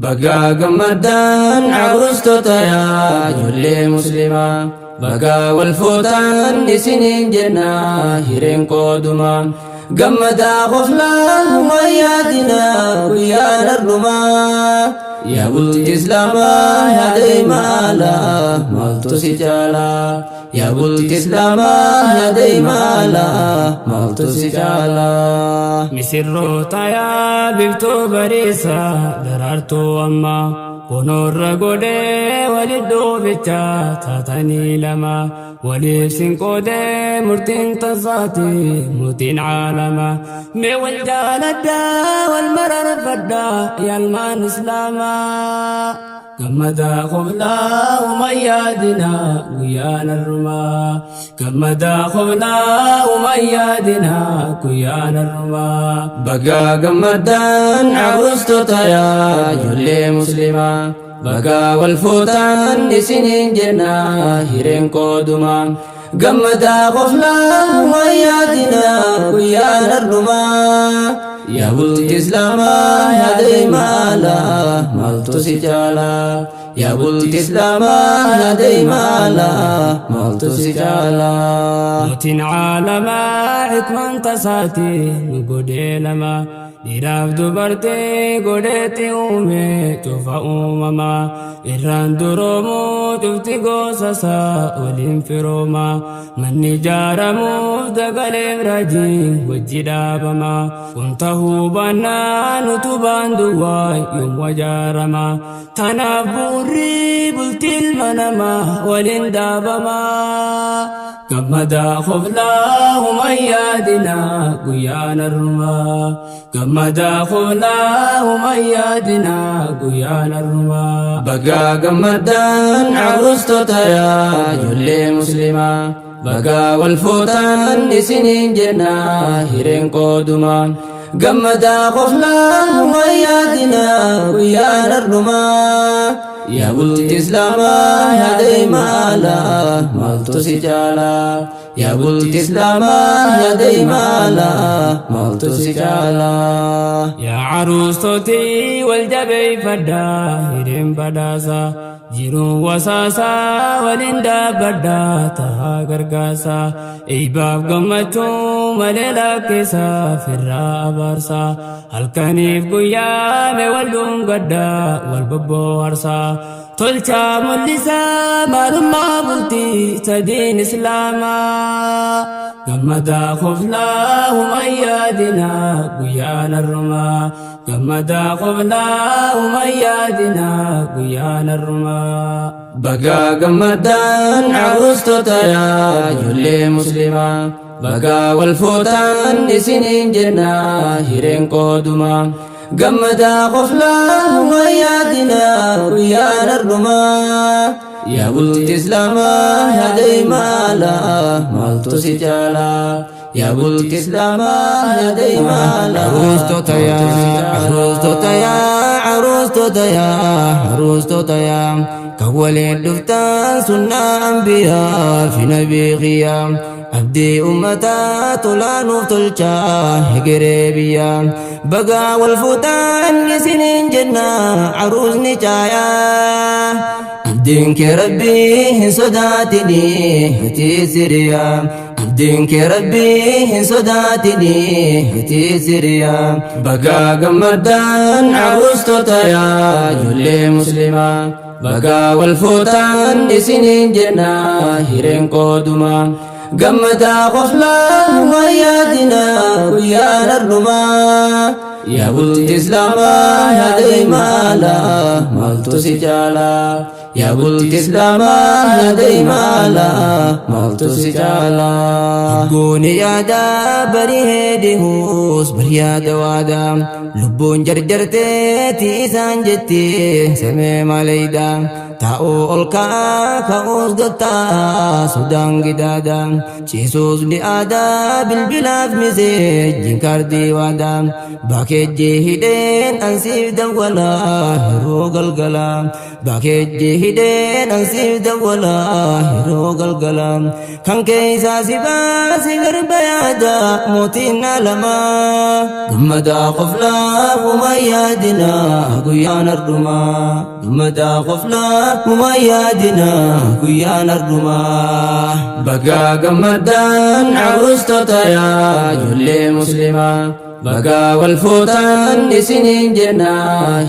Bagaa gammaddaan aruustota yaa ijoollee muslimaa, bagaa wal fuutaan isiniin jenna hireen qoodumaa. Gammadaa qoflaa humayyaadina guyyaan har'umaa. Yaa bulti islaamaa yaada imaalaa maaltu si caalaa? Yaa bulti islaamaa yaada imaalaa maaltu si caalaa? Misirroota yaa biiftuu bariisa daraartuu ammaa kunuurra godhee walit dhuuficha taatanii lama waliif sin qoodee murtiin tasaati mootiin caalama mee wal jaaladhaa wal mararfadhaa yaalmaan islaamaa. Gammadaa qoflaa umayyaadinaa guyyaan har'umaa. Gammadaa qoflaa umayyaadinaa guyyaan har'umaa. Bagaa gammaddaan aruustota yaa ijoollee muslimaa, bagaa wal fuutaan isiniin jenna hireen qoodumaa. Gammadaa qoflaa humayyaadina guyyaan har'umaa. Yaa bulti islaamaa yaada imaalaa maaltu si caalaa? Yaa bulti islaamaa yaada imaalaa maaltu si caalaa? Mootiin caalamaa hikmaan tasaati nu godhee lama dhiiraaf dubartii godheetti uume cufa uumamaa irraan duroomuu cufti gosasaa waliin firooma manni ijaaramuuf dagaleef raajii wajji dhaabama kun tahuu baannaan utubaan duwwaa yommuu ijaarama tanaaf bu'urri bultii ilma namaa waliin dhaabama. Gammadaa qoflaa humayyaadinaa guyyaan har'umaa. Gammadaa qoflaa humayyaadinaa guyyaan har'umaa. Bagaa gammaddaan aruustota yaa ijoollee muslimaa, bagaa wal fuutaan isiniin jenna hireen qoodumaa. Gammadaa qoflaa humayyaadina guyyaan har'umaa. Yaa bulti islaamaa yaada imaalaa maaltu si caalaa? Yaa bulti islaamaa yaada imaalaa maaltu si caalaa? Yaa aruustoti wal jabeeffadhaa hireen badhaasa jiruun wasaasaa waliin dhaabbadhaa tahaa gargaarsa eebbaaf gammachuu malee lakkisaa firraa abaarsa halkaniif guyyaa mee wal dhungadhaa wal bobboharsaa tolchaa mul'isaa maalummaa bultii sadiin islaamaa. Gammadaa qoflaa humayyaadinaa guyyaan har'umaa. Gammadaa qoflaa humayyaadinaa guyyaan har'umaa. Bagaa gammaddaan aruustota yaa ijoollee muslimaa, bagaa wal fuutaan isiniin jenna hireen qoodumaa. Gammadaa qoflaa humayyaadina guyyaan har'umaa. Yaa bulti islaamaa yaada imaalaa maaltu si caalaa? Yaa bulti islaamaa yaada imaalaa Aruustota yaa, aruustota yaa, aruustota yaa, aruustota yaa, kan waliin dhuftaan sunnaa anbiyaa fi nabii qiyyaa. Abdii ummataa tolaa nuuf tolchaa hegeree biyyaa. Bagaa wal fuutaan isiniin jenna aruusni caayaa. Abdiin kee rabbii hin sodaatini ati siriyaa. Abdiin kee rabbii hin sodaatini ati siriyaa. Bagaa gammaddaan aruustota yaa ijoollee muslimaa, bagaa wal fuutaan isiniin jenna hireen qoodumaa. Gammadaa qoflaa humayyaadina guyyaan har'umaa. Yaa bulti islaamaa yaada imaalaa maaltu si caalaa? Yaa bulti islaamaa yaada imaalaa maaltu si caalaa? Gooni yaadaa barihee dhihuus bariyaada waadaa lubbuun jarjarteeti isaan jetti samee maleeydaa. Taa'uu ol ka'aa ka'uus gattaa sodaan gidaada. Ciisuus ni aadaa bilbilaaf miseejjiin kaardii waadaa. Baakeejjii hidheen ansiif dawwalaa yeroo galgalaa. Baakeejjii hidheen ansiif dawwalaa yeroo galgalaa. Kan keessaa si baase garba yaadaa mootiin alamaa. Gammadaa qoflaa huma yaadinaa guyyaan ardumaa. Gammadaa qoflaa huma yaadinaa guyyaan ardumaa. Bagaa gammaddaan aruustota yaa ijoollee muslimaa. Bagaa wal fuutan isiniin jenna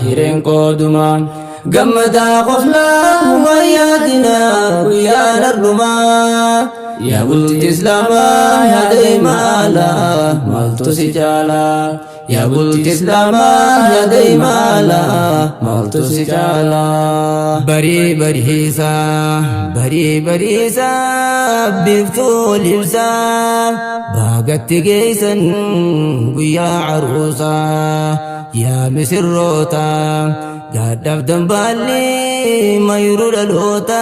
hireen qoodumaa. Gammadaa qoflaa huma yaadinaa guyyaan ardumaa. Yaa bulti islaamaa yaada imaalaa maaltu si caalaa. Yaa bulti islaamaa yaada imaalaa maaltu si caalaa. Barii bariisaa barii bariisaa biiftuu libsaa baagatti geessan guyyaa aruusaa yaa misirroota gaadhaaf dambaalli mayru dhaloota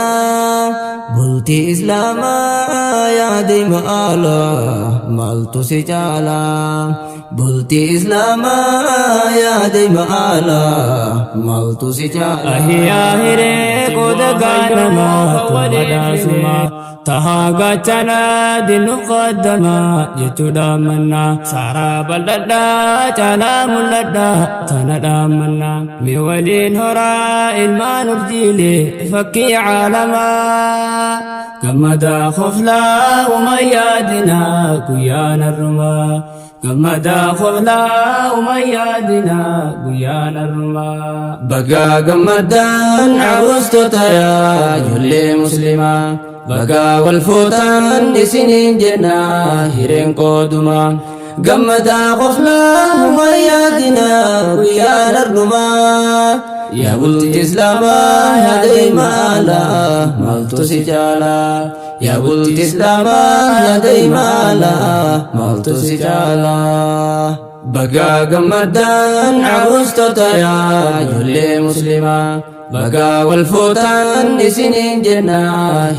bultii islaamaa yaada imaalaa maaltu si caalaa. Bultii islaamaa yaada imaalaa maaltu si caalaa. Ahiyaa hiree qooda gaanamaa badhaasumaa tahaa gaachanaa dinnu qaddamaa jechuudha mannaa saaraa bal'adhaa caalaa mul'adhaa tana dhaammannaa mi waliin horaa ilmaan urjiilee fakkii caalamaa gammadaa koflaa uma yaadinaa guyyaan arrumaa gammadaa koflaa uma yaadinaa guyyaan arrumaa. Bagaa gammaddaan aruustota yaa ijoollee muslimaa. Bagaa wal fuutan isiniin jenna hireen qoodumaa. Gammadaa qoflaa huma yaadinaa guyyaan ardumaa. Yaa bulti islaamaa yaada imaalaa maaltu si caalaa. Yaa bulti islaamaa yaada imaalaa maaltu si caalaa. Bagaa gammaddaan aruustota yaa ijoollee muslimaa. Bagaa wal fuutan isiniin jenna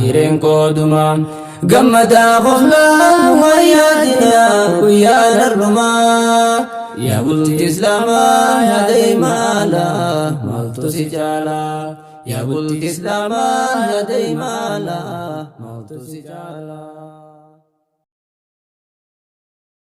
hireen qoodumaa. Gammadaa qoflaa huma yaadinaa guyyaan ardumaa. Yaa bulti islaamaa yaada imaalaa maaltu si caalaa. Yaa bulti islaamaa yaada imaalaa maaltu si caalaa.